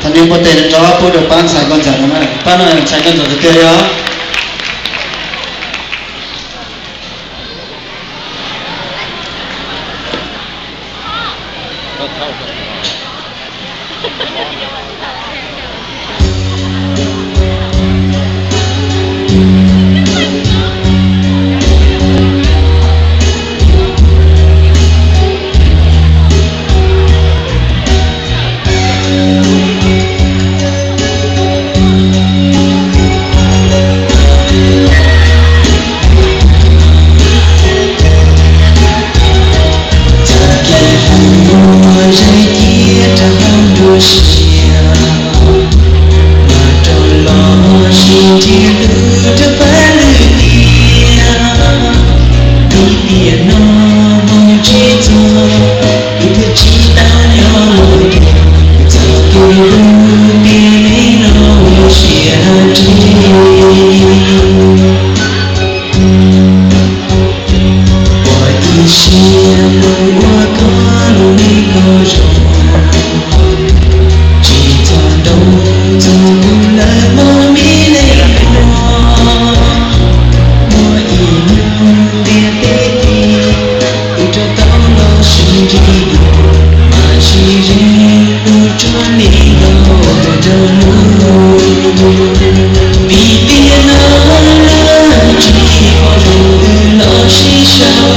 Thov nej npuaj tes rau pub rau pab ntxhais Nkauj Ntxawm no na, pab no ntxhais Nkauj Ntxawm tiag tiag li os. Txoj kev hlub muaj zeej ciaj rau hauv nruab siab, mas rau los sib ntsib hlub rau pab lwm tiam. Vim tiam no mus tsis txog, kuv thiaj tsis tau nyob luag tiag. Txoj kev hlub tiag li no ua siab ntsws. Ua ib siab mus ua koj lub neej kom zoo, tsis txhob ntoo txog kuv lawm mog me neeg ua. Muaj ib hnub tiag tiag, wb rov tau los sib ntsib dua, mas sib ze mus txog nim no rau hnub. Vim tiam no lawm tsis pom zoo wb los sib sau,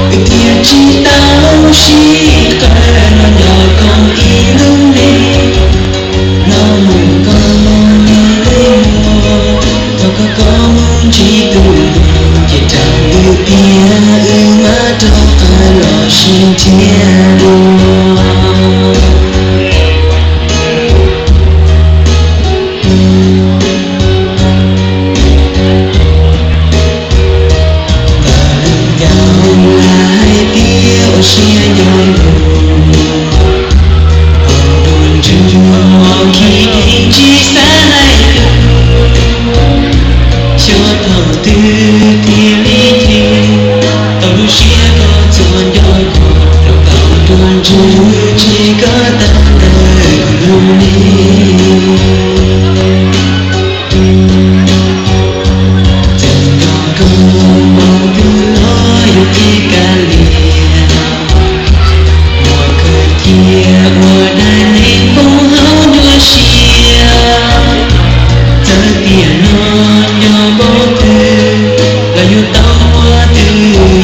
wb thiaj tsis tau sib qawm los nyob koom ib lub neej. Los mus koj niam leej muam, thov koj koj mus ntsib tus hlub, ces raws wb tiag wb mam rov qab los sib ntsib dua. Ntawm lub ncauj lawv hais tias ua siab nco lus, hauv nruab ntswg muaj khib dheev tsis xav hais lus. Xyov thaum twg thiaj li hle tau lub siab koj txhua nco kuv, los tau nruab ntswg tsis koj tag ntawm kuv lub neej. Txawm nco koj mus twg los yuav tsis kav liam, muab koj cia ua dab neeg poob hauv nruab siab. Txawm tiam no nco npaum twg los yuav tau ua twj ywm,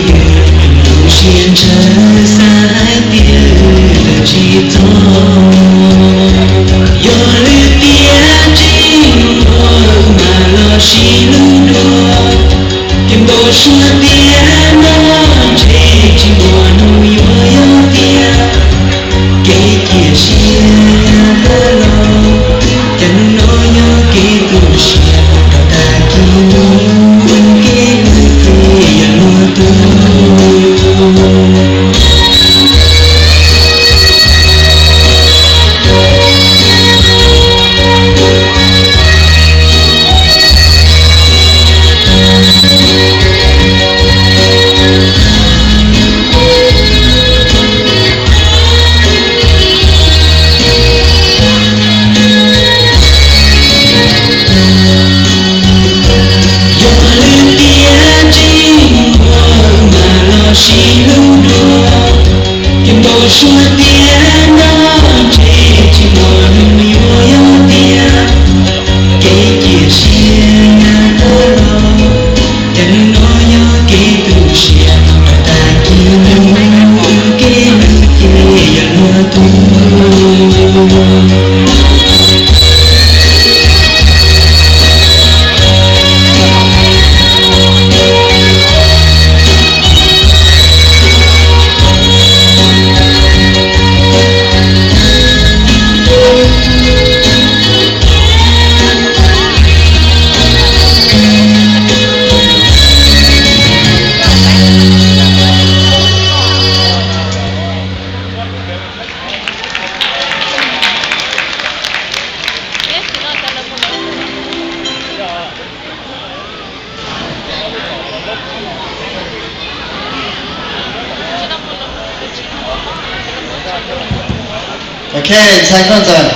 lub siab ntshaw xav hais tias lawv tsis txog. Yog lwm tiam tseeb muaj mas los sis lub nruab, ces npau suav tias noj ntshe tsis muaj hnub yuav yog tiag. Kev cia siab ntawm los, cas hnub no yog kev tu siab, rau tag kis hnub kev hlub ces yog luag tug. Yog lwm tiam tseeb muaj mas los sis lub nruab, ces npau suav tias noj ntshe tsis muaj hnub yuav yog tiag. Kev cia siab ntawm los, cas hnub no yog kev tu siab, rau tag kis hnub kev hlub ces yog luag tug. Ok, ntxhais Nkauj Ntxawm,